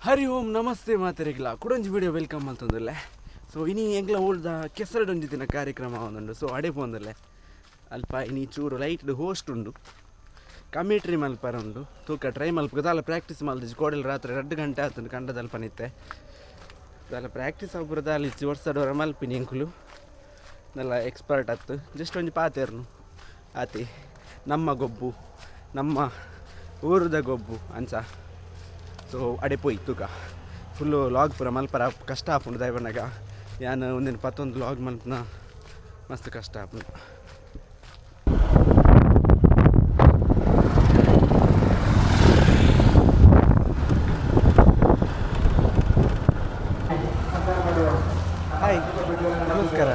ಹರಿ ಓಂ ನಮಸ್ತೆ ಮಾತೆರೆಗ್ಲ ಕುಡೊಂಜಿ video welcome ಮಲ್ತೊಂದುಲ್ಲೆ. ಸೊ ಇನಿ ಎಂಕ್ಲ ಓಲ್ದ ಕೆಸರಡೊಂಜಿ ದಿನ ಕಾರ್ಯಕ್ರಮ ಒಂದುಂಡು. ಸೊ ಅಡೆ ಪೋಂದುಲ್ಲೆ ಅಲ್ಪ ಇನಿ ಚೂರು ಲೈಟ್ ಹೋಸ್ಟ್ ಉಂಡು, ಕಮಿಟ್ರಿ ಮಲ್ಪರ ಉಂಡು. ತೂಕ ಟ್ರೈ ಮಲ್ಪ ದಾಲ ಪ್ರಾಕ್ಟೀಸ್ ಮಲ್ದಿಜಿ. ಕೋಡೆಲ್ ರಾತ್ರಿ 2 ಗಂಟೆ ಆತುಂಡು ಕಂಡದಲ್ಪ ನಿತ್ತೆ ದಾಲ ಪ್ರಾಕ್ಟೀಸ್ ಆಪುರ ದಾಲ ಇಜ್ಜಿ. ವರ್ಷದವರ ಮಲ್ಪಿನಿ ಎಂಕುಲು ನಲ್ಲ ಎಕ್ಸ್ಪರ್ಟ್ ಆತು. ಜಸ್ಟ್ ಒಂಜಿ ಪಾತೆರ್ನು ಆತಿ ನಮ್ಮ ಗೊಬ್ಬು ನಮ್ಮ ಊರದ ಗೊಬ್ಬು ಅಂಚ. ಸೊ ಅಡೆ ಪೋಯಿ ತೂಕ ಫುಲ್ಲು ಲಾಗ್ ಪೂರ ಮಲ್ಪರ ಕಷ್ಟ ಆಪುಂಡು. ದಯಬಣ್ಣಗ ಯಾನ್ ಒಂದಿನ ಪತ್ತೊಂದು ಲಾಗ್ ಮಲ್ಪನ ಮಸ್ತ್ ಕಷ್ಟ ಆಪುಂಡು. ಹಾಯ್, ನಮಸ್ಕಾರ.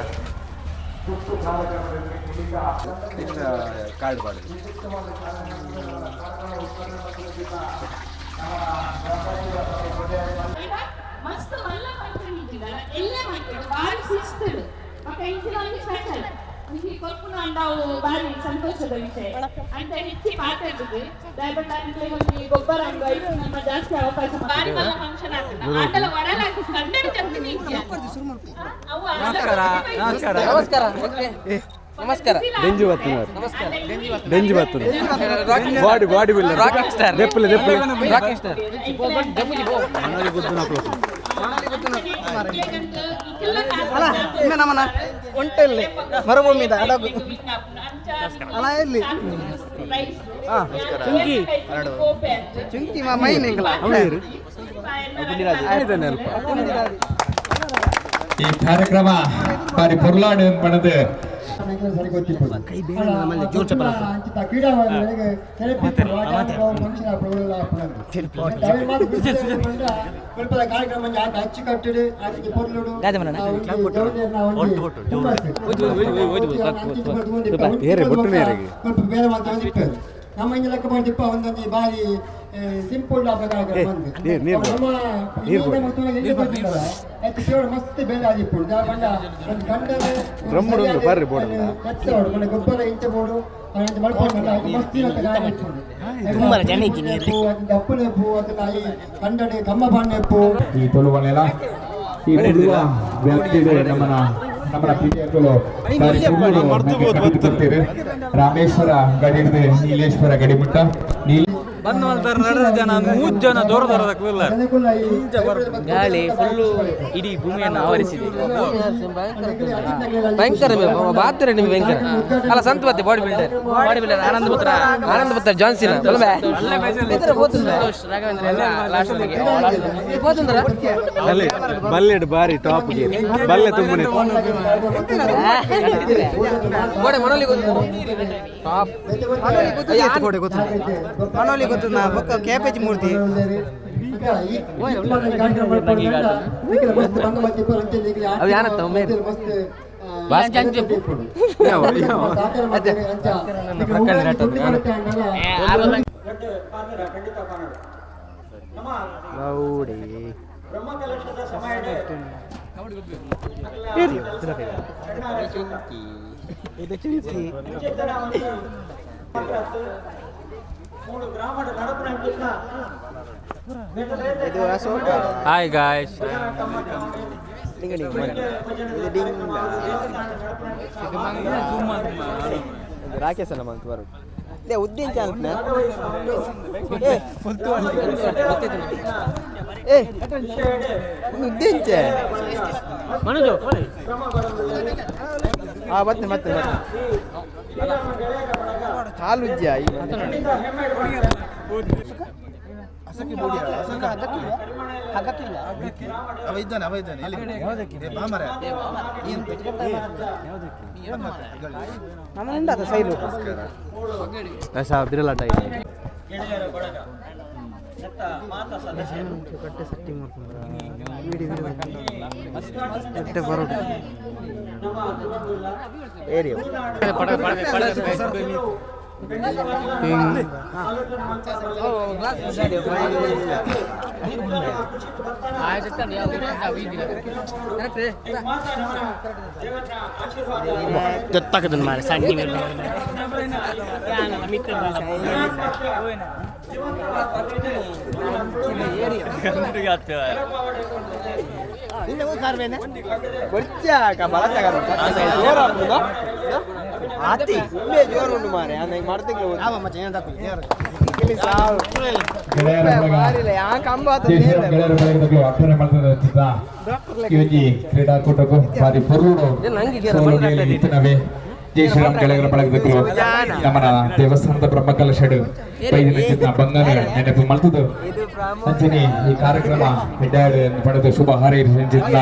ಕಾರ್ಡ್ ಬಾಡಿಗೆ ಮಸ್ತ್ ಮಲ್ಲ ಫಂಕ್ಷನ್ ಇಟ್ಟಿದ್ದಾರೆ, ಎಲ್ಲ ಮಾಡ್ತಾರೆ, ಬಾರಿ ಶಿಸ್ತುಡು. ಬೊಕ ಇಂಚಿನ ಒಂಜಿ ಸ್ಪೆಷಲ್ ಈ ಕೊರ್ಪುನ ಅಂಡವು ಬಾರಿ ಸಂತೋಷದ ವಿಷಯ ಅಂತ ಹೆಚ್ಚಿ ಮಾತಾಡುದು. ದಯವಿಟ್ಟು ನಿಮ್ಗೆ ಒಂಜಿ ಗೊಬ್ಬರ ಅಂಡು ಐತು ನಮ್ಮ ಜಾಸ್ತಿ ಅವಕಾಶ ಬಾರಿ ಮಲ್ಲ ಫಂಕ್ಷನ್ ಆಗ್ತದೆ. ಆಂಡಲ ವರಲ ಕನ್ನಡ ಚಂದಿನಿ. ನಮಸ್ಕಾರ ನಮಸ್ಕಾರ ನಮಸ್ಕಾರ. ಡೆಂಜು ಬತ್ತುನಾರು, ಡೆಂಜು ಬತ್ತುನಾರು, body body builder. Rocking star. ದೆಪ್ಪಲೆ ದೆಪ್ಪಲೆ. Rocking star. ನಮ್ಮನ ಒಂಟೆಲ್ಲಿ ಮರುಭೂಮಿದ ಹಡಗು ಅಲ್ಲ ಎಲ್ಲಿ ಚುಂಕಿ. ಚುಂಕಿ ಮೈನ್ ಎಂಗ್ಲ. ಅಲ್ಪ ಈ ಕಾರ್ಯಕ್ರಮ ಬಾರಿ ಪೊರ್ಲಾಡು ಪಣದು. ಏರೆ, ಬೊಟ್ಟು ನೇರೆಗೆ. ನಮ್ಮ ಇಂಜ ಲೆಕ್ಕ ಮಾಡ್ತಿಪ್ಪ ಒಂದೊಂದು ಬಾರಿ ಸಿಂಪಲ್ ಕಾರ್ಯಕ್ರಮ. ನೀರ್, ನೀರ್ ಕೊಡು. ನಮ್ಮ ನೀರ್ ಕೊಡು. ಮಸ್ತ್ ಬೇಲೆ ಆಗಿಪ್ಪುಡು ಪಂಡ ಒಂದು ಗಂಟೆ ಡ್ರಮ್ ಉಂಡು, ಬರ್ರಿ ಬೋರ್ಡ್ ಉಂಡಾ? ಗೊಬ್ಬರ ಇಂಚ ಬೋಡು ಮಸ್ತ್ ಅಪ್ಪನೆಪ್ಪು ಅಥವಾ ಈ ಕಂಡಡೆ ಕಮ್ಮ ಪಾಂಡೆಪ್ಪು. ಈ ತುಳುವನೆಲ ಈ ತುಳುವ ವ್ಯಾಪ್ತಿಡು ನಮ್ಮನ ನಮ್ಮನ ಪಿರಿಯಕುಲು ಬಾರಿ ಪೊರ್ಲುಡು ನಂಗೆ ಕಟ್ಟಿದ್ ಕೊಡ್ತೀರು. ರಾಮೇಶ್ವರ ಗಡಿಡ್ದು ನೀಲೇಶ್ವರ ಗಡಿಮುಟ್ಟ ನೀಲ್ ಬಂದ್ ಮಲ್ತಾರ ನಡು ಜನ ಮೂರು ಜನ ದೂರ ದೂರದಕ್ಕೂ. ಗಾಳಿ ಫುಲ್ಲು ಇಡೀ ಭೂಮಿಯನ್ನು ಆವರಿಸಿದೆ. ಭಯಂಕರ ಬಾತ್ರೆ ನಿಮ್ಗೆ ಭಯಂಕರ ಅಲ್ಲ. ಸಂತ ಬತ್ತೆ ಬಾಡಿ ಬಿಲ್ಡರ್, ಬಾಡಿ ಬಿಲ್ಡರ್ ಆನಂದ್ ಪುತ್ರ, ಆನಂದ್ ಪುತ್ರ ಜಾನ್ಸಿನ ಬಲ್ಲೆ ಬಲ್ಲೆಡ್ ಬಾರಿ ಟಾಪ್ ಗೇರ್ ಬಲ್ಲೆ ತುಂಬನೆ. ಗೋಡೆ ಮನೋಲಿ ಗೊತ್ತು, ಗೋಡೆ ಗೊತ್ತು, ಮನೋಲಿ ಗೊತ್ತು. ಬೊಕ್ಕ ಕ್ಯಾಬೇಜ್ ಮೂರ್ತಿ. ಅವು ಯಾನತ್ತ ಒಮ್ಮೆ? ಲೌಡಿ. ಇದು ಅಶೋಕ. Hi guys. Rakesh ಅಲ್ಲ ಮಂತ್ ಬರೋದು they ಉದ್ದಿನ ಚಾನ್ಸ್. ಏ ಏ ಉದ್ದಿಂಚೆ. ಮನೋಜ್. ಹಾ ಮತ್ತೆ ಮತ್ತೆ ಮತ್ತೆ ಹಾಲು ಉಜ್ಜ. ನಮ್ಮ ಸೈಲು. ಬಿರಲಾಟ ಇದೆ. ಕಟ್ಟೆ ಸೆಟ್ಟಿಂಗ್ ಮಾಡ್ಕೊಂಡ್ರ ಕಟ್ಟೆ ಬರೋದು ಏರಿಯಾ. ದತ್ತಾಕದನ್ ಮಾರೆ ಸಣ್ಣ. ಕ್ರೀಡಾಕೂಟಕ್ಕೂ ಭಾರಿ ಪೊರ್ಲುಡು ಇತ್ತನವೇ ಜೈ ಶ್ರೀರಾಮ್ ಗೆಳೆಯರ ಬಳಗದಕ್ಕೂ ನಮ್ಮನ ದೇವಸ್ಥಾನದ ಬ್ರಹ್ಮಕಲಶಡು ಬೈದಿನ ಬಂಗಾರ ನೆನಪು ಮಲ್ತದು ಅಂಚನೆ ಈ ಕಾರ್ಯಕ್ರಮ ಹೆಡ್ಡಾಡು ಪಡೆದು ಶುಭ ಹಾರೈಸಿದ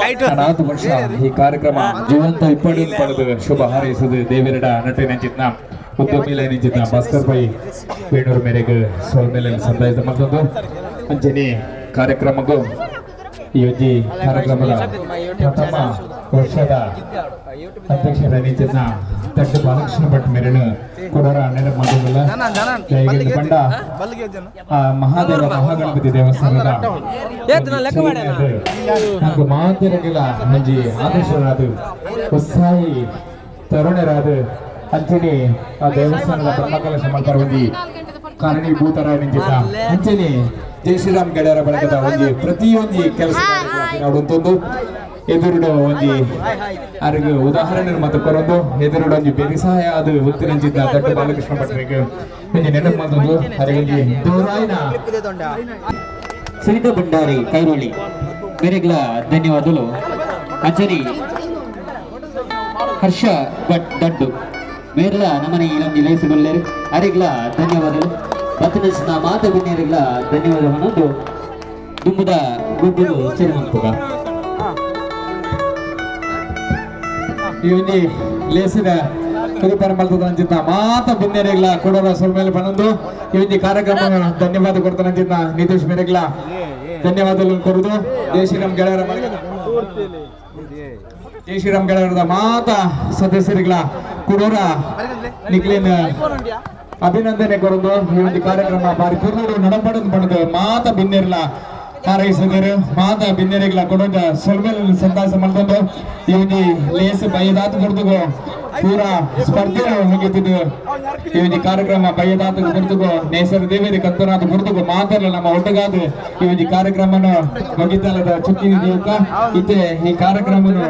40 ವರ್ಷ ಈ ಕಾರ್ಯಕ್ರಮ ಜೀವಂತ ಇಪ್ಪಡು ಪಡೆದು ಶುಭ ಹಾರೈಸದು ದೇವರಡ ನಟನೆ ನಂಚಿತ್ನ ಉದ್ಯಮಿಲ ನಿಂಚಿತ್ನ ಭಾಸ್ಕರ್ ಬೈ ವೇಣೂರು ಮೇರೆಗೆ ಸೋಲ್ಮೇಲೆ ಸಂದಾಯಿತ ಮತ್ತೊಂದು ಅಂಚನೆ ಕಾರ್ಯಕ್ರಮಕ್ಕೂ ಈ ಒಂಜಿ ಕಾರ್ಯಕ್ರಮದ ಪ್ರಥಮ ವರ್ಷದ ಅಧ್ಯಕ್ಷರ ನಿಂಚಿತ್ನ ತಟ್ಟು ಬಾಲಕೃಷ್ಣ ಭಟ್ ಮೇರೆನು ಕೊಡೋರ ನೆನಪು ಮಾಡೋದಿಲ್ಲ. ಬಂಡ ಆ ಮಹಾದೇವ ಮಹಾಗಣಪತಿ ದೇವಸ್ಥಾನದ ಹಾಗೂ ಮಾತೆರಗಿಲ ಒಂಜಿ ಆದರ್ಶರಾದ ಉತ್ಸಾಹಿ ತರುಣರಾದ ಅಂಚನೆ ಆ ದೇವಸ್ಥಾನದ ಬ್ರಹ್ಮಕಲಶ ಮಲ್ಪರ ಒಂಜಿ ಕಾರಣೀಭೂತರ ನಿಂಚಿತ ಅಂಚನೆ ಜೈ ಶ್ರೀರಾಮ್ ಗೆಳೆಯರ ಬಳಗದ ಒಂಜಿ ಪ್ರತಿಯೊಂಜಿ ಕೆಲಸ ನೋಡುವಂತೊಂದು ಎದುರುಡು ಒಂಜಿ ಅರ್ಗ್ ಉದಾಹರಣೆ ಮತ್ತು ಕೊರೊಂದು ಎದುರುಡು ಒಂಜಿ ಬೆರಿಸಹಾಯ ಅದು ಉತ್ತಿನಂಚಿದ್ದ ದೊಡ್ಡ ಬಾಲಕೃಷ್ಣ ಭಟ್ರಿಗೆ ಒಂಜಿ ನೆನಪು ಮಲ್ತೊಂದು ಅರೆಗೊಂಜಿ ದೂರಾಯಿನ ಸುನಿತಾ ಭಂಡಾರಿ ಕೈರೋಳಿ ಬೇರೆಗ್ಲ ಧನ್ಯವಾದಗಳು. ಅಂಚನೆ ಹರ್ಷ ಭಟ್ ದಡ್ಡು ಮೇರ್ಲ ನಮನೆ ಈ ಒಂಜಿ ಲೇಸು ಬಲ್ಲೇರು ಅರೆಗ್ಲ ಧನ್ಯವಾದಗಳು. ಬತ್ತನ ಮಾತ ಬಿನ್ನೇರಿಗ್ಲ ಧನ್ಯವಾದ. ಒಂದು ದುಂಬುದ ಗುಡ್ಡುಲು ಸರಿ ಮಲ್ಪುಗ. ಈ ಒಂಜಿ ಲೇಸಿದ ಕುರಿಪರ ಮಲ್ತದ ಅಂಚಿನ ಮಾತ ಬಿನ್ನೆರೆಗ್ಲ ಕೊಡೋರ ಸೊಲ್ಮೇಲೆ ಪನೊಂದು ಈ ಒಂಜಿ ಕಾರ್ಯಕ್ರಮ ಧನ್ಯವಾದ ಕೊಡ್ತಾನೆ ಅಂಚಿನ ನಿತೀಶ್ ಮೇರೆಗ್ಲ ಧನ್ಯವಾದಗಳು ಕೊರುದು. ಜೈ ಶ್ರೀರಾಮ್ ಗೆಳೆಯರ ಬಳಗದ ಜೈ ಶ್ರೀರಾಮ್ ಗೆಳೆಯರದ ಮಾತ ಸದಸ್ಯರಿಗ್ಲ ಕೊಡೋರ ನಿಕ್ಲೇನ್ ಅಭಿನಂದನೆ ಕೊರದು. ಈ ಒಂದು ಕಾರ್ಯಕ್ರಮ ಬಾರಿ ಪೂರ್ಣರು ನಡಪಡದು ಪಡೆದು ಮಾತ ಬಿನ್ನೆರ್ಲ ಹಾರೈಸಿದರು. ಮಾತ ಬಿನ್ನೆರಿಗ್ಲ ಕೊಡೊಂಜ ಸೊಲ್ಮೇಲೆ ಸಂದಾಸ ಮಲ್ತೊಂದು ಈ ಒಂಜಿ ಲೇಸ್ ಬೈದಾತು ಕೊಡ್ತುಗೋ ಪೂರಾ ಸ್ಪರ್ಧೆ ಮುಗಿತಿದ್ದು. ಈ ಒಂಜಿ ಕಾರ್ಯಕ್ರಮ ಬೈದಾತು ಕೊಡ್ತುಗೋ ನೇಸರ ದೇವೇರಿ ಕಂತನಾಥ ಕೊಡ್ತುಗೋ ಮಾತೆಲ್ಲ ನಮ್ಮ ಒಟ್ಟುಗಾದು ಈ ಒಂಜಿ ಕಾರ್ಯಕ್ರಮನ ಮುಗಿತಲದ ಚುಕ್ಕಿ ದಿವಕ ಇತ್ತೆ ಈ ಕಾರ್ಯಕ್ರಮನು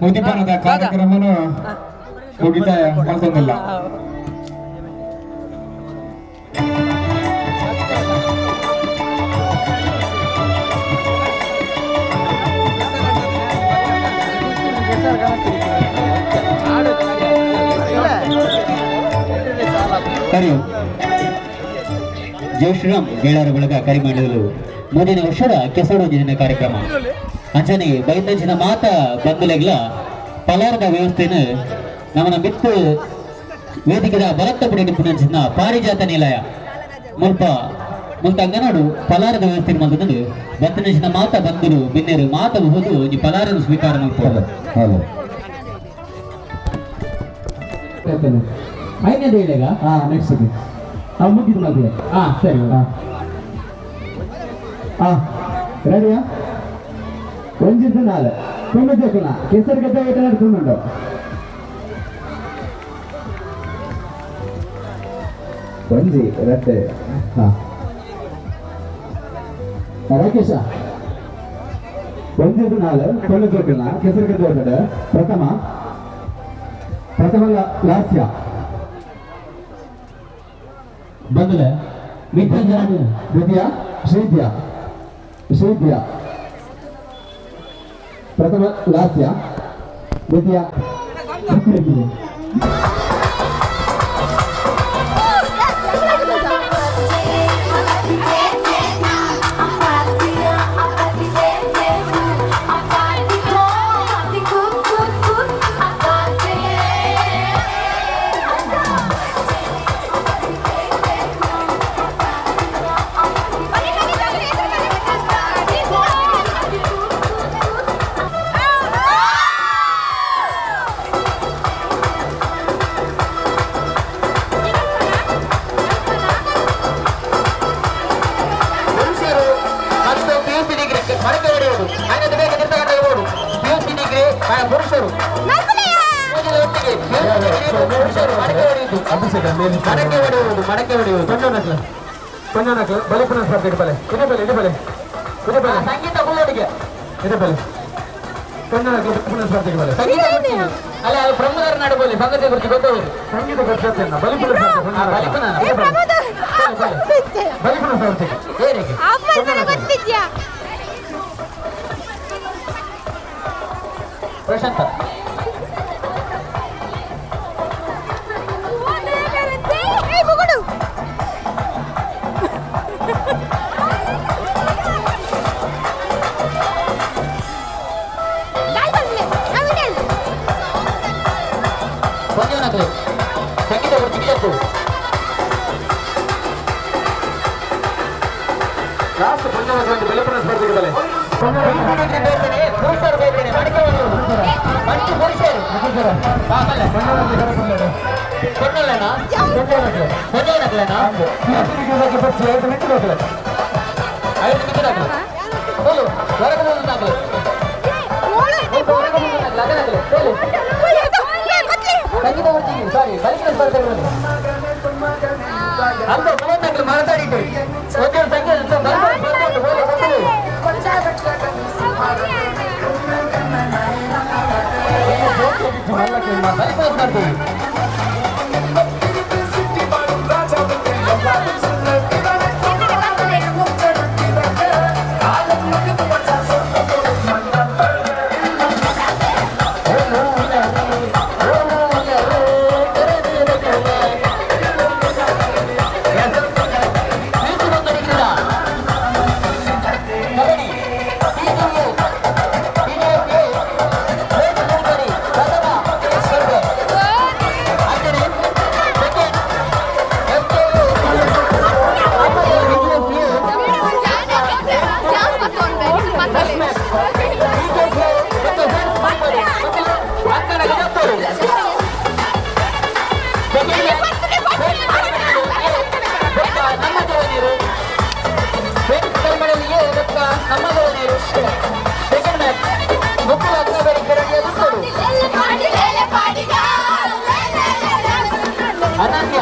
ಮುದಿಪನದ ಕಾರ್ಯಕ್ರಮನು ಮುಗಿತಾ ಮಲ್ತೊಂದಿಲ್ಲ. ಕರೆ ಜೈ ಶ್ರೀರಾಮ್ ಗೆಳೆಯರ ಬಳಗ ಕರಿಮಂಡಲು ಮುಂದಿನ ವರ್ಷದ ಕೆಸರು ದಿನ ಕಾರ್ಯಕ್ರಮ. ಅಂಚನೆ ಬೈಂದಂಚಿನ ಮಾತ ಬಂಧುಲೆಗ್ಲ ಪಲಾರದ ವ್ಯವಸ್ಥೆಯನ್ನು ನಮ್ಮನ ಮಿತ್ತು ವೇದಿಕೆದ ಬಲತ್ತ ಪುಡಿ ಪುನಂಚಿನ ಪಾರಿಜಾತ ನಿಲಯ ಮುಲ್ಪ ಮುಲ್ತ ಅಂಗನಾಡು ಪಲಾರದ ವ್ಯವಸ್ಥೆ ಮಲ್ತದಂದು ಬತ್ತನಂಚಿನ ಮಾತ ಬಂಧುಲು ಬಿನ್ನೆರು ಮಾತ ಬಹುದು ಈ ಪಲಾರನ್ನು ಸ್ವೀಕಾರ ಮಲ್ಪೋದು. ಹಲೋ. ಐದನೇದು ಹೇಳಗ. ಹಾ, ನೆಕ್ಸ್ಟ್ ಹಾ ಮುಗಿದು ಮದುವೆ. ಹಾ, ಸರಿ. ಹಾ ಹಾ ರೆಡಿಯಾ? ಒಂಜಿದ್ದು ನಾಳೆ ಪೊಣ್ಣು ಕೆಸರು ಗದ್ದೆ ಏಟ ನಡ್ಕೊಂಡು ಒಂಜಿ ರಟ್ಟೆ. ಹಾ ರಾಕೇಶ, ಒಂಜಿದ್ದು ನಾಳೆ ಪೊಣ್ಣು ಜೋಕುನ ಕೆಸರು ಗದ್ದೆ ಓಟದ ಪ್ರಥಮ ಪ್ರಥಮ ಲಾಸ್ಯ. ಬಂಧುಲ ಮಿತ್ರ. ದ್ವಿತೀಯ ಶ್ರೀದ್ಯ ಶ್ರೀದ್ಯ. ಪ್ರಥಮ ಲಾಸ್ಯ, ದ್ವಿತೀಯ ಶ್ರೀದ್ಯ. ಮಡಕೆ ಹೊಡೆಯುವುದು, ಮಡಕೆ ಹೊಡೆಯುವುದು. ಪಂಜಾನಕ್ಲು ಬಲಿಪುನ ಸ್ಪರ್ಧೆಗೆ ಬಲೆ ಇದೆ ಬಲೆ ಇದೆ ಬಲೆ ಇದೆ ಬಲೆ ಸಂಗೀತ ಬುಲ್ಲೋಡಿಗೆ ಇದೆ ಬಲೆ ಪಂಜಾನಕ್ಲು ಬಲಿಪುನ ಸ್ಪರ್ಧೆಗೆ ಬಲೆ ಸಂಗೀತ ಅಲ್ಲ ಅದು ಪ್ರಮೋದರ ನಾಡು ಬೋಲಿ ಸಂಗೀತ ಗುರುತು ಗೊತ್ತೋದು ಸಂಗೀತ ಗೊತ್ತೇನ ಬಲಿಪುನ ಬಲಿಪುನ ಬಲಿಪುನ ಸ್ಪರ್ಧೆಗೆ ಏನಿಗೆ ಪ್ರಶಾಂತ ಸಂಗೀತ ಗುರುತು ಲಾಸ್ಟ್ ಪಂಜಾನಕ್ಲು ಬಲಿಪುನ ಸ್ಪರ್ಧೆಗೆ ಬಲೆ ಪುರುಷರು ಬೇಕೇನೆ ಮಡಿಕೆ ಹೊಡೆಯುವುದು ಮಂಚು ಪುರುಷರು ಕೊಟ್ಟಲ್ಲಣ್ಣ ಕೊಟ್ಟಲ್ಲಣ್ಣ ಐದು ಮಿನಿಟ್ 5 ನಿಮಿಷ ಬೋಲು ಹೊರಗೆ ಬೋಲು ಸಂಗೀತ ಬರ್ತೀವಿ ಸಾರಿ ಬಲಿಪುನ ಸ್ಪರ್ಧೆಗೆ ಬನ್ನಿ ಅಂತ ಮೂವತ್ತಾಗ್ಲಿ ಮಾತಾಡಿದ್ದು ಒಂದೇ ಸಂಗೀತ ಬಲಿಪುನ ಸ್ಪರ್ಧೆ. ಅನನ್ಯ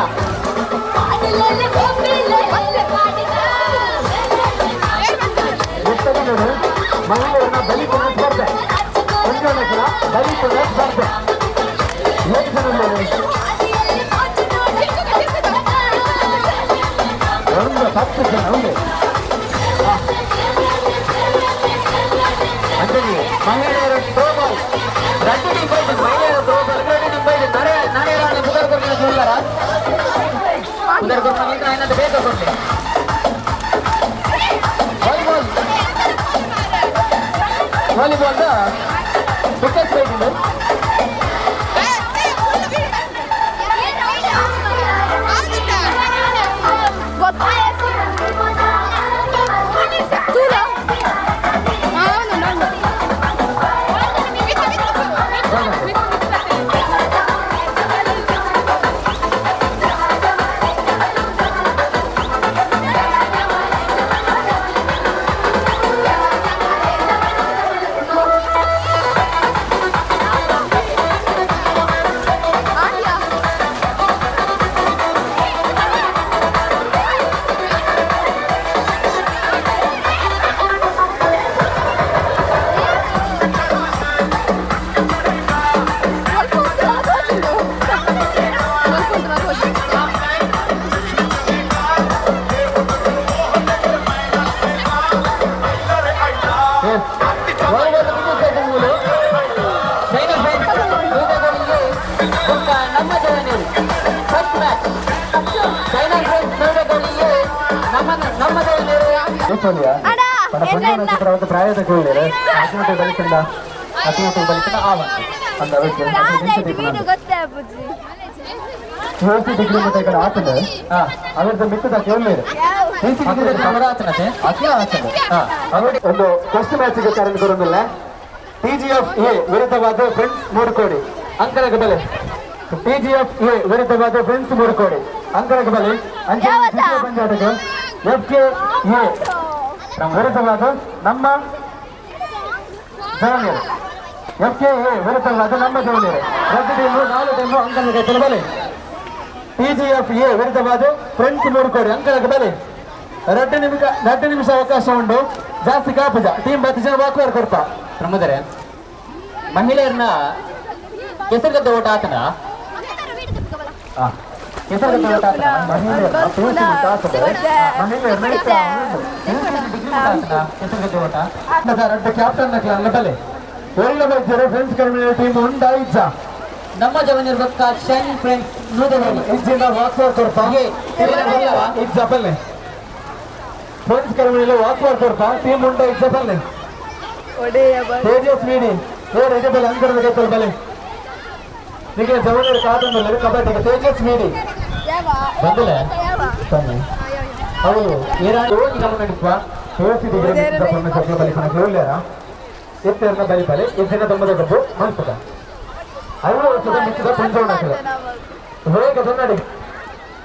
ಮಹಿಳೆಯರನ್ನ ಬಲಿಪುನ ಸ್ಪರ್ಧೆ ಪಂಜಾನಕ್ಲ ಬಲಿಪುನ ಸ್ಪರ್ಧೆ ಏಳು ಜನ ಒಂದು 10 ಜನ ಉಂಟು. ಅಂಜಲಿ ಮಹಿಳೆಯರ ಥ್ರೋಬಾಲ್ ರಡ್ಡು ಟೀಮ್ ಬೈದು ಮಹಿಳೆಯರ ಥ್ರೋಬಾಲ್ ರಡ್ಡು ಟೀಮ್ ಬೈದು ನರೆ ನರೆ ರಾಣಿ ಪುದರ್ ಕೊಡ್ಲಿಲ್ಲ ಸುಳ್ಳರ ಪುದರ್ ಕೊಡ್ಲಿಲ್ಲ ಏನಾದ್ರು ಬೇಗ ಕೊಡ್ಲಿ. ವಾಲಿಬಾಲ್ ವಾಲಿಬಾಲ್ ವಿಕೆಟ್ ಬೈದಿದೆ. ಒಂದು ಫಸ್ಟ್ ಮ್ಯಾಚ್ ಕಾರಣ ಬರೋದಿಲ್ಲ. ಟಿಜಿಎಫ್ ಎ ವಿರುದ್ಧವಾದ ಫ್ರೆಂಡ್ಸ್ 3 ಕೋಡಿ ಅಂಕಣಕ್ಕೆ ಬಲೆ. ಟಿಜಿಎಫ್ ಎ ವಿರುದ್ಧವಾದ ಫ್ರೆಂಡ್ಸ್ 3 ಕೋಡಿ ಅಂಕಣಕ್ಕೆ ಬಲೆ. ಪಂಚಾಯತ್ ಎಫ್ ಕೆ ಎ ವಿರುದ್ಧವಾದ ನಮ್ಮ ಜವನಿಯರು. ಎಫ್ ಕೆ ಎ ವಿರುದ್ಧವಾದ ನಮ್ಮ ಜವನಿಯರು. ರದ್ದು ಟೀಮು 4 ಟೀಮು ಅಂಕಣಕ್ಕೆ ಬಲೆ. ಟಿಜಿಎಫ್ ಎ ವಿರುದ್ಧವಾದ ಫ್ರೆಂಡ್ಸ್ ಮೂರುಕೋಡಿ ಅಂಕಣಕ್ಕೆ ಬಲೆ 2 ನಿಮಿಷ ಅವಕಾಶ ಉಂಟು ಜಾಸ್ತಿ ಕಾಪುಜ ಟೀಮ್ 10 ಜನ ವಾಕ್ವಾರ್ ಕೊಡ್ತಾ ಪ್ರಮೋದರೆ ಮಹಿಳೆಯರನ್ನ ಕೆಸರುಗದ್ದೆ ಓಟ ಆತನ ಕೆಸರುಗದ್ದೆ ಓಟ ಆತನ ಕೆಸರುಗದ್ದೆ ಓಟ ರಡ್ಡು ಕ್ಯಾಪ್ಟನ್ ನಕ್ಲ ಬಲೆ ಒಳ್ಳೆ ಬೈಜರು ಫ್ರೆಂಡ್ಸ್ ಕರ್ಮಿನ ಟೀಮ್ ಉಂಡ ಇಜ್ಜ ನಮ್ಮ ಜವನಿರ್ ಬೊಕ್ಕ ಶೈನಿಂಗ್ ಫ್ರೆಂಡ್ಸ್ ನೂದೆಲಲ್ಲಿ ಇಜ್ಜಿಂದ ವಾಕ್ವಾರ್ ಕೊರ್ಪ ಇಜ್ಜ ಬಲ್ಲೆ ಫ್ರೆಂಡ್ಸ್ ಕರ್ಮಿನ ವಾಕ್ವಾರ್ ಕೊರ್ಪ ಟೀಮ್ ಉಂಡ ಇಜ್ಜ ಬಲ್ಲೆ ತೇಜಸ್ ವೀಡಿ ಏರ್ ಇದೆ ಬಲೆ ಅಂಕಣದ ಕೈತಲ್ ಬಲೆ ನಿಮಗೆ ಜವನಿರ್ ಕಾದಂಬಲ್ಲಿ ಕಬಡ್ಡಿಗೆ ತೇಜಸ್ ವೀಡಿ ಬಂದಲೆ ಬನ್ನಿ ಹೌದು ಏರಾಣಿ ಹೋಗಿ ಗಮನ ನಡಿಸುವ ಎತ್ತೆರ್ನ ಬಲಿ ಬಲೆ ಎತ್ತಿನ ದೊಮ್ಮದ ಗಬ್ಬು ಮನ್ಪುಗ 50 ವರ್ಷದ ಮಿಕ್ಕಿದ ಪಂಚವಣಕಲೆ ವೇಗದ ನಡಿಗೆ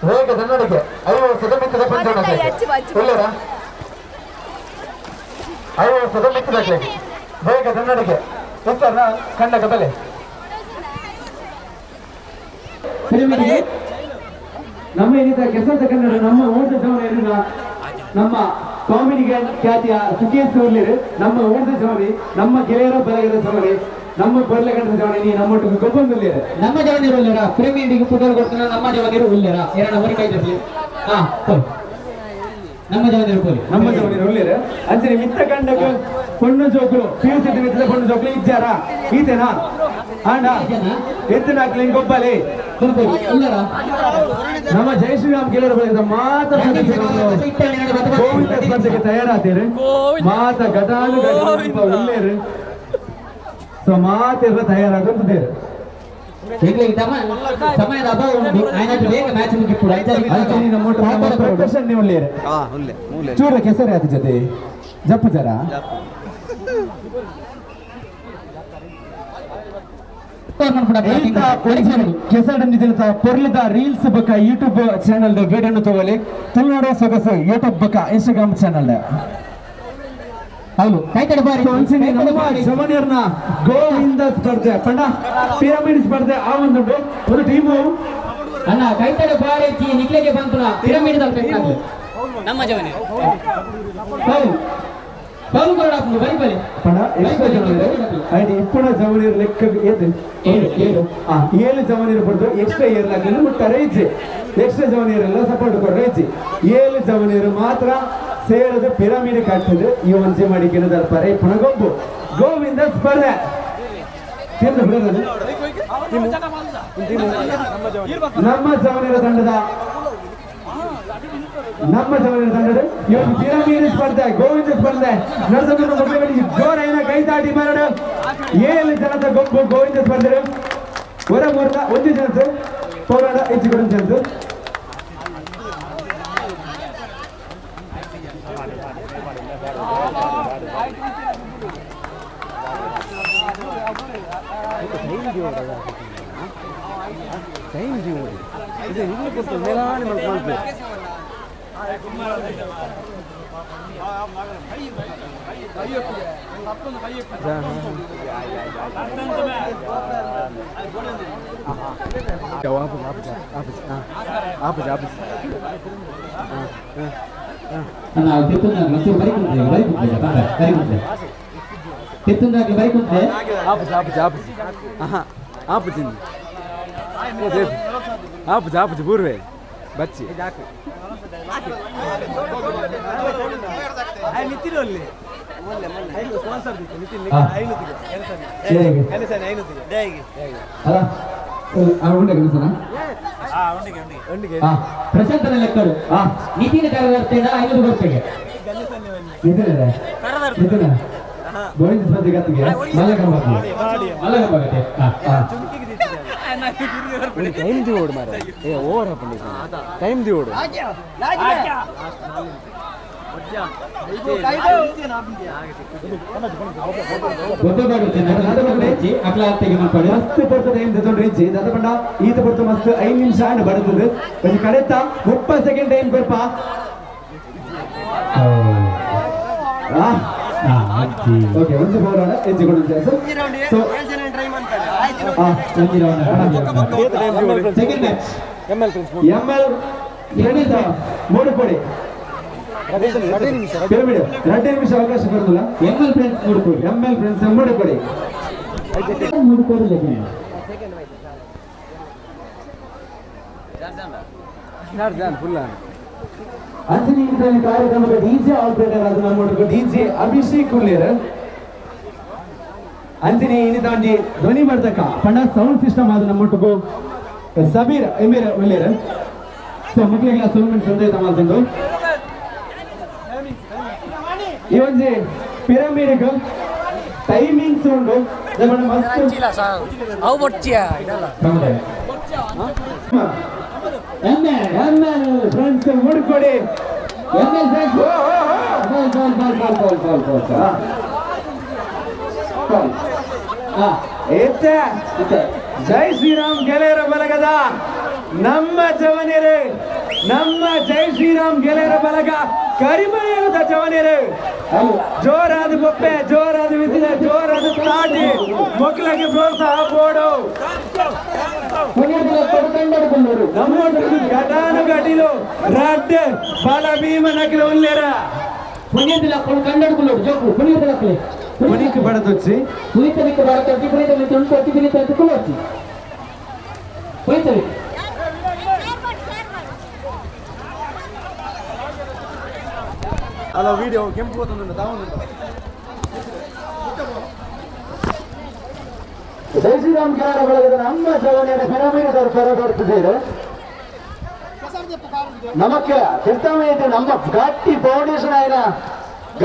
ವೇಗದ ನಡಿಗೆ 50 ವರ್ಷದ ಮಿಕ್ಕಿದ ಪಂಚವಣಕಲೆ ಒಳ್ಳೆರ 50 ವರ್ಷದ ಮಿಕ್ಕಿದ ವೇಗದ ನಡಿಗೆ ಎತ್ತರ್ನ ಕಂಡಗ ಬಲೆ ನಮ್ಮ ಏನಿದೆ ಕೆಸದ ಕನ್ನಡ ನಮ್ಮ ಓಟ ಜವನ ನಮ್ಮ ಕಾಮಿಡಿ ಖ್ಯಾತಿಯ ಸುಖೇಶ್ ಸೂರ್ಲಿರು ನಮ್ಮ ಓಟದ ಜವನಿ ನಮ್ಮ ಗೆಳೆಯರ ಬಲಗದ ಜವನಿ ನಮ್ಮ ಬರಲಗಂಡ ಜವನಿ ನಮ್ಮ ಗೊಬ್ಬಂದಲ್ಲಿರು ನಮ್ಮ ಜವನಿರು ಉಲ್ಲೇರ ಪಿರಮಿಡಿಗೆ ಪುಟರ್ ಕೊಡ್ತಾನ ನಮ್ಮ ಜವನಿರು ಉಲ್ಲೇರ ಎರಡ ಹೊರಿ ಕೈ ತಪ್ಪಲಿ ಹಾ ನಮ್ಮ ಜವನಿರು ಪೋಲಿ ನಮ್ಮ ಜವನಿರು ಉಲ್ಲೇರ ಅಂಚನೆ ಮಿತ್ತ ಕಂಡಕ ಪೊಣ್ಣು ಜೋಕುಲು ಪಿಯುಸಿ ಮಿತ್ತದ ಪೊಣ್ಣು ಜೋಕುಲು ಇಜ್ಜಾರ ಈತೆನಾ ಆಂಡ ಎತ್ತನಾಕ್ಲಿ ಗೊಬ್ಬಲಿ ನಮ್ಮ ಜೈ ಶ್ರೀರಾಮ್ ಗೆಳೆಯರ ಬಳಿಕ ಮಾತ್ರ ಗೋವಿಂದ ಸ್ಪರ್ಧೆಗೆ ತಯಾರಾತೀರಿ ಮಾತ ಘಟಾನು ಉಲ್ಲೇರು ಸೊ ಮಾತೆಲ್ಲ ತಯಾರಾಗುತ್ತಿದ್ದೀರಿ ಸಮಯದ ಅಭಾವ ಉಂಟು ಆಯ್ತು ಬೇಗ ಮ್ಯಾಚ್ ಮುಗಿಪುಡು ಉಲ್ಲೇರು ಚೂರ ಕೆಸರು ಆತ ಜೊತೆ ಜಪ್ಪು ಜರ ಕೆಸರಡಂಜಿದ ಪೊರ್ಲದ ರೀಲ್ಸ್ ಬಕ್ಕ ಯೂಟ್ಯೂಬ್ ಚಾನಲ್ ವಿಡಿಯೋನು ತಗೊಳ್ಳಿ ತುಳುನಾಡ ಸೊಗಸು ಯೂಟ್ಯೂಬ್ ಬಕ್ಕ ಇನ್ಸ್ಟಾಗ್ರಾಮ್ ಚಾನಲ್ ಹೌದು ಕೈತಡೆ ಬಾರಿ ನಮ್ಮ ಜವನಿಯರ್ನ ಗೋವಿಂದ ಸ್ಪರ್ಧೆ ಪಂಡ ಪಿರಮಿಡ್ ಸ್ಪರ್ಧೆ ಆ ಒಂದು ಒಂದು ಟೀಮು ಅಣ್ಣ ಕೈತಡೆ ಬಾರಿ ನಿಕ್ಲೆಗೆ ಬಂತು ಪಿರಮಿಡ್ ನಮ್ಮ ಜವನಿ ಹೌದು ಬೌಲ್ ಕೊರಡ ಬರಿ ಬರಿ ಪಂಡ ಎಷ್ಟು ಜವನಿಯರು ಆಯ್ತು ಇಪ್ಪಣ ಜವನಿಯರ್ ಲೆಕ್ಕ ಏತು ಏಳು 7 ಜವನಿಯರು ಪಡೆದು ಎಕ್ಸ್ಟ್ರಾ ಏರ್ ಹಾಕಲು ಮುಟ್ಟಾರೆ ಇಜ್ಜೆ ಎಕ್ಸ್ಟ್ರಾ ಜವನಿಯರೆಲ್ಲ ಸಪೋರ್ಟ್ ಕೊಡ್ರೆ ಇಜ್ಜೆ 7 ಜವನಿಯರು ಮಾತ್ರ ಸೇರದು ಪಿರಮಿಡ್ ಕಟ್ಟದು ಈ ಒಂಜಿ ಮಡಿಕೆನ ದರ್ಪಾರೆ ಇಪ್ಪಣ ಗೊಬ್ಬು ಗೋವಿಂದ ಸ್ಪರ್ಧೆ ನಮ್ಮ ಜವನಿಯರ ತಂಡದ ನಮ್ಮ ಜವನಿಯರ ತಂಡದ ಇವತ್ತು ಪಿರಮಿಡ್ ಸ್ಪರ್ಧೆ ಗೋವಿಂದ ಸ್ಪರ್ಧೆ ನಡೆಸಲು ಜೋರೈನ ಕೈತಾಟಿ ಮರಡು 7 ಜನದ ಗೊಬ್ಬು ಗೋವಿಂದ ಸ್ಪರ್ಧೆ ಹೊರ ಮೂರ್ನ ಒಂದು ಜನಸು ಪೌರಾಣ ಹೆಚ್ಚು ಕೊಡ ಜನಸು ಟೈಮ್ ಇದು ಇಲ್ಲಿ ಕೊಡ್ತದೆ ಮೇಲಾನೆ ಮಾಡ್ಕೊಳ್ಬೇಕು ಪೂರ್ವೆ ಬಚ್ಚಿ ಪ್ರಶಾಂತನ ಲೆಕ್ಕಡು ನಿತಿನ ಕರದರ್ತೇಡ 5 ಬರ್ತೇಗೆ ನಿತಿನ ಗೋವಿಂದ ಸ್ಪರ್ಧೆ ಗತ್ತಿಗೆ ಮಲ್ಲಕಂಬ ಟೈಮ್ the ಓಡು ಮಾರ ಏ ಓವರ್ ಹಾಕೊಂಡು ಟೈಮ್ the ಓಡು ಮಸ್ತ್ ಪೊರ್ತು ಟೈಮ್ ತಗೊಂಡ್ರೆ ಇಜ್ಜಿ ದತ್ತಪಂಡ ಈತ ಪೊರ್ತು ಮಸ್ತ್ 5 ನಿಮಿಷ ಆಂಡ್ ಬರ್ತದೆ ಒಂಜಿ ಕಡೆತ 30 ಸೆಕೆಂಡ್ ಟೈಮ್ ಕೊರ್ಪ ಓಕೆ ಒಂದು ಪೌರಾಣ ಹೆಜ್ಜೆ ಕೊಡು so second match. M L friends Mudukodi. Pyramid 2 ನಿಮಿಷ ಅವಕಾಶ ಬರೋದಿಲ್ಲ. ML friends Mudukodi. ML friends Mudukodi. Mudukodi ಲೆಕ್ಕ. ಅಂಜನಿ ಕಾರ್ಯಕ್ರಮದ ಡಿಜೆ ಆಪರೇಟರ್ ಅದು ನಮ್ಮ ಡಿಜೆ ಅಭಿಷೇಕ್ ಉಳ್ಳೇರ್. ಅಂಜನಿ ಇನ್ನಿತಾಂಡಿ ಧ್ವನಿ ಬರ್ತಕ್ಕ ಪಂಡ ಸೌಂಡ್ ಸಿಸ್ಟಮ್ ಅದು ನಮ್ಮೊಟ್ಟಿಗೂ ಸಬೀರ್ ಎಮೀರ್ ಉಳ್ಳೇರ್. ಸೊ ಮಕ್ಕಳಿಗೆಲ್ಲ ಸುಮ್ಮನೆ ಸಂದೇಶ ಮಾಡ್ತಂದು ಈ ಒಂಜಿ ಪಿರಮಿಡ್ ಟೈಮಿಂಗ್ಸ್ ಉಂಡು. ಅವು ಬೊಡ್ಚಿಯಾ ಇದಲ್ಲ. ML friends Mudukodi. ML friends. Ball ball ball ball ball ball ball ball. ಎತ್ತ ಜೈ ಶ್ರೀರಾಮ್ ಗೆಳೆಯರ ಬಳಗದ ನಮ್ಮ ಜವನಿಯರೇ, ನಮ್ಮ ಜೈ ಶ್ರೀರಾಮ್ ಗೆಳೆಯರ ಬಳಗ ಕರಿಮನೆಯುದ ಜವನಿಯರೇ, ಜೋರಾದ ಬೊಪ್ಪೆ, ಜೋರಾದ ವಿಸಿಲ, ಜೋರಾದ ತಾಟಿ, ಮಕ್ಕಳಿಗೆ ಪ್ರೋತ್ಸಾಹ ಕೊಡು. ನಮ್ಮ ಘಟಾನು ಘಟಿಲು ರಡ್ಡ್ ಬಲ ಭೀಮ ನಕಲು ಉಲ್ಲೇರ ಜೋಕು ಪುಣ್ಯದ ಪುನಿಕ್ ಬಡದೊಚ್ಚಿ ಪುನಿತನಿಗೆ ಬಡತೊಚ್ಚಿ ಪುನಿತ ತುಣುಕೊಚ್ಚಿ ಪುನಿತ ತುಕೊಳ್ಳೊಚ್ಚಿ ಪುನಿತನಿಗೆ ಅಲ್ಲ ವಿಡಿಯೋ ಕೆಂಪು ಗೊತ್ತುಂಟು ತಾವುಂಟು. ಜೈ ಶ್ರೀರಾಮ್ ಗೆಳೆಯರ ಬಳಗದ ನಮ್ಮ ಜವನಿಯರ ಪಿರಮಿಡ್ ಪರಬರ್ತಿದ್ದೀರಿ. ನಮಕ್ಕೆ ತಿರ್ತಮೈತೆ ನಮ್ಮ ಗಟ್ಟಿ ಫೌಂಡೇಶನ್ ಆಯ್ನ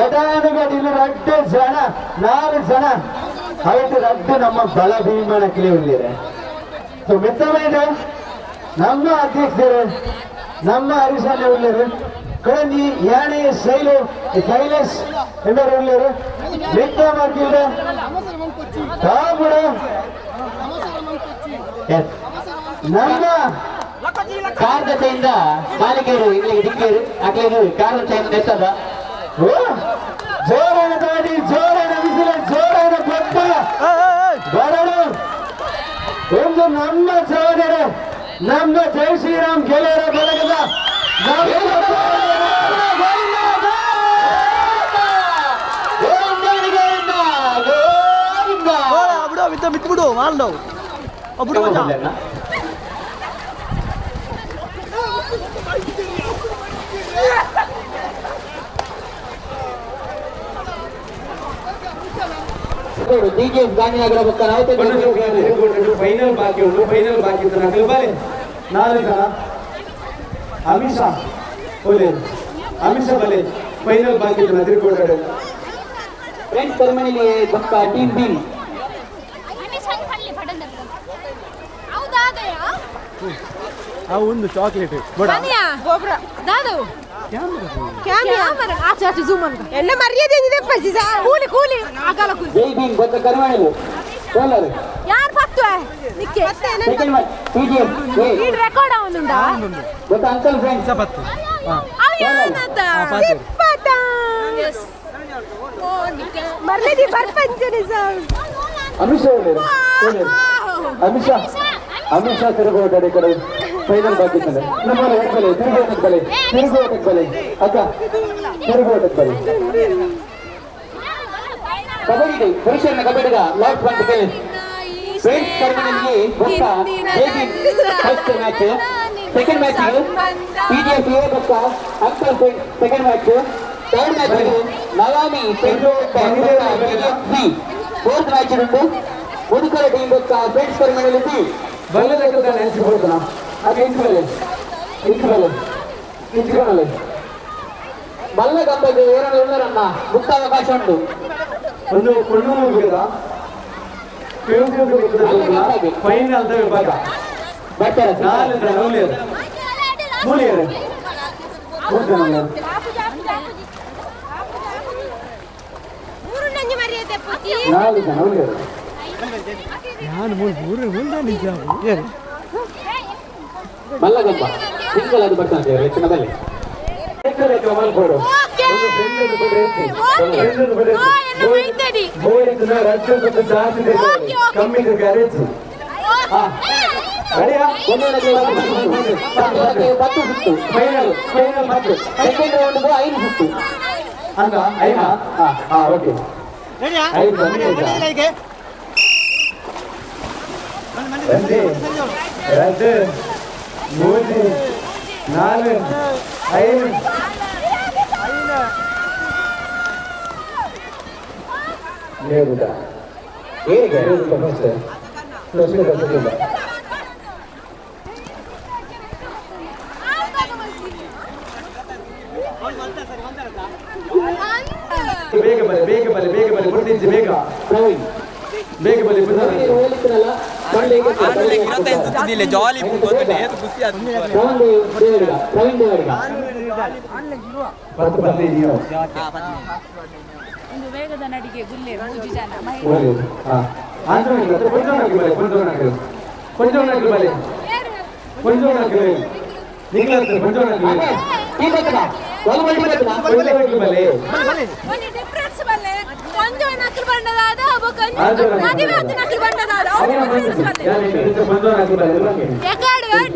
ಘಟಾನುಘಟಿಲು ರಡ್ಡು ಜನ 4 ಜನ ಐದು ರಡ್ಡು ನಮ್ಮ ಬಲ ಭೀಮನ ಕಿಲಿ ಉಳ್ಳೀರೆ. ಸೊ ಮಿತ್ತಮೈದ ನಮ್ಮ ಅಧ್ಯಕ್ಷರು ನಮ್ಮ ಹರೀಶಾನೆ ಉಳ್ಳೇರು, ಕಡಂಜಿ ಯಾಣೆ ಶೈಲು ಶೈಲೇಶ್ ಎಂಬರು ಉಳ್ಳೇರು. ಮಿತ್ತ ಮಾರ್ಕಿಲ್ದ ತಾಬುಡು ನಮ್ಮ ಕಾರ್ಗತೆಯಿಂದ ಮಾಲಿಕರು ಇಲ್ಲಿಗೆ ದಿಕ್ಕೇರು ಅಕ್ಲೇರು ಕಾರ್ಗತೆಯಿಂದ ನೆತ್ತದ. ಜೋರಾದ ತಾಡಿ, ಜೋರಾದ ಬಿಸಿಲ, ಜೋರಾದ ಕೊಟ್ಟ ಬರಡು ಒಂದು ನಮ್ಮ ಸಹೋದರ ನಮ್ಮ ಜೈ ಶ್ರೀರಾಮ್ ಗೆಳೆಯರ ಬಳಗದ ಬಿಟ್ಬಿಡು ಮಾಲ್ಡವು ಫೈನಲ್ ಬಾಕಿ ಉಂಟು. ಫೈನಲ್ ಬಾಕಿ ಇತ್ತು ನಕಲು ಬಲೆ 4 ಜನ ಅಮಿಷಾ ಓಲೆ ಅಮಿಷಾ ಬಲೆ ಫೈನಲ್ ಬಾಕಿ ಇತ್ತು ತಿರುಗೋಡು. ಫ್ರೆಂಡ್ಸ್ ಕರಿಮಣಿಲಿ ಬೊಕ್ಕ ಟೀಮ್ ಬಿ ಒಂದು ಚಾಕ್ಲೇಟ್ ಮರ್ಯಾದೆ ಕೂಲಿ ಕೂಲಿ ಆಗಲ್ಲ ಕೂಲಿ. ಜೈ ಭೀಮ್ ಬೊಕ್ಕ ಕರಿಮಣಿಲು ಸೋಲರ್ ಯಾರು ಪತ್ತು ನಿಕ್ಕೆ ಸೆಕೆಂಡ್ ಮ್ಯಾಚ್ ಟಿಜಿಎಫ್ ಈ ರೆಕಾರ್ಡ್ ಅವನುಂಡಾ ಬೊಕ್ಕ ಅಂಕಲ್ ಫ್ರೆಂಡ್ಸ್ ಮರ್ಲೇದಿ ಬರ್ಪಂಚನೆ ಸರ್. ಅಮಿಷಾ ಅಮಿಷಾ ಅಮಿಷಾ ತಿರುಗೋಟೆ ಕಡೆ ಫೈನಲ್ ಬಾಕಿ ಇತ್ತು. ನಮ್ಮ ಬಲೆ ತಿರುಗೋಟಕ್ಕೆ ಬಲೆ ತಿರುಗೋಟಕ್ಕೆ ಬಲೆ ಅಕ್ಕ ತಿರುಗೋಟಕ್ಕೆ ಬಲೆ. ಕಬಡ್ಡಿ ಪುರುಷರ ಕಬಡ್ಡಿಗ ಲಾಸ್ಟ್ ಒನ್ ಫ್ರೆಂಡ್ಸ್ ಕರಿಮಣಿಗೆ ಬೊಕ್ಕ first match. Second match TGF A ಬೊಕ್ಕ uncle friends second match. Third match Navami friends TGF B. Fourth match ಉಂಟು ಮುದುಕರ ಟೀಮ್ ಬೊಕ್ಕ ಫ್ರೆಂಡ್ಸ್ ಕರಿಮಣಿಲಿ ಬಿ. ಬಲ್ಲದಕ್ಕಂತ ನೆನೆಸಿಕೊಳ್ತಾನ ಆಗ ಇಂಚು ಇಂಚು ಇಂಚುಕೊಳ್ಳಿ ಮಲ್ಲ ಕಂಬಕ್ಕೆ ಏರನ್ನು ಉಳ್ಳರನ್ನ ಮುಕ್ತ ಅವಕಾಶ ಉಂಟು. ಒಂದು ಕೊಣ್ಣೂರು ಫೈನಲ್ ವಿಭಾಗ ಬರ್ತಾರೆ 4 ಜನ ಮೂಲಿಯರು ಮೂಲಿಯರು 3 ಜನ 4 ಜನ ಮೂಲಿಯರು. ನಾನು ಮೂರು ಮಲ್ಲಗಂಬ ಸಿಂಗಲ್ ಅದು ಬರ್ತಾನೆ ಹೆಚ್ಚಿನ ಬಲ್ಲಿ. ಕಮ್ಮಿ 10 ಸುತ್ತು ಫೈನಲ್ ಫೈನಲ್ 10 ಸೆಕೆಂಡ್ ರೌಂಡ್ 5 ಸುತ್ತು ಅಂದ ಐನಾ ಹಾ ಓಕೆ 5 2 3 4 5 ಹೇಗೆ ಬೇಗ ಬನ್ನಿ ಬೇಗ ಬನ್ನಿ ಬೇಗ ಬನ್ನಿ ಬಿಡ್ತಿದ್ದೆ ಬೇಗ ಬೇಗ ಬನ್ನಿ. ಜಾಲಿ ಒಂದು ವೇಗದ ನಡಿಗೆ ಗುಲ್ಲೆ 3 ಜನ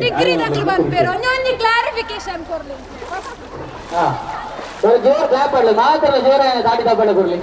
ಡಿಗ್ರಿ ನಕಲು ಬಂದ್ಬೇರು ಒಂದೊಂದು ಕ್ಲಾರಿಫಿಕೇಶನ್ ಕೊಡ್ಲಿ. ಜೋರ್ ಕ್ಲಾಪ್ ಮಾಡಲಿ ಮಾತ್ರ ಜೋರ ದಾಟಿ ಕಾಪಾಡ ಕೊಡ್ಲಿ.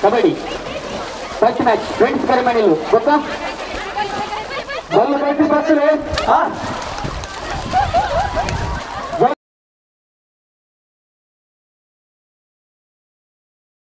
ಕಬಡ್ಡಿ ಫಸ್ಟ್ ಮ್ಯಾಚ್ ಫ್ರೆಂಡ್ಸ್ ಕರೆ ಮಾಡಿಲ್ಲ ಗೊತ್ತಾ?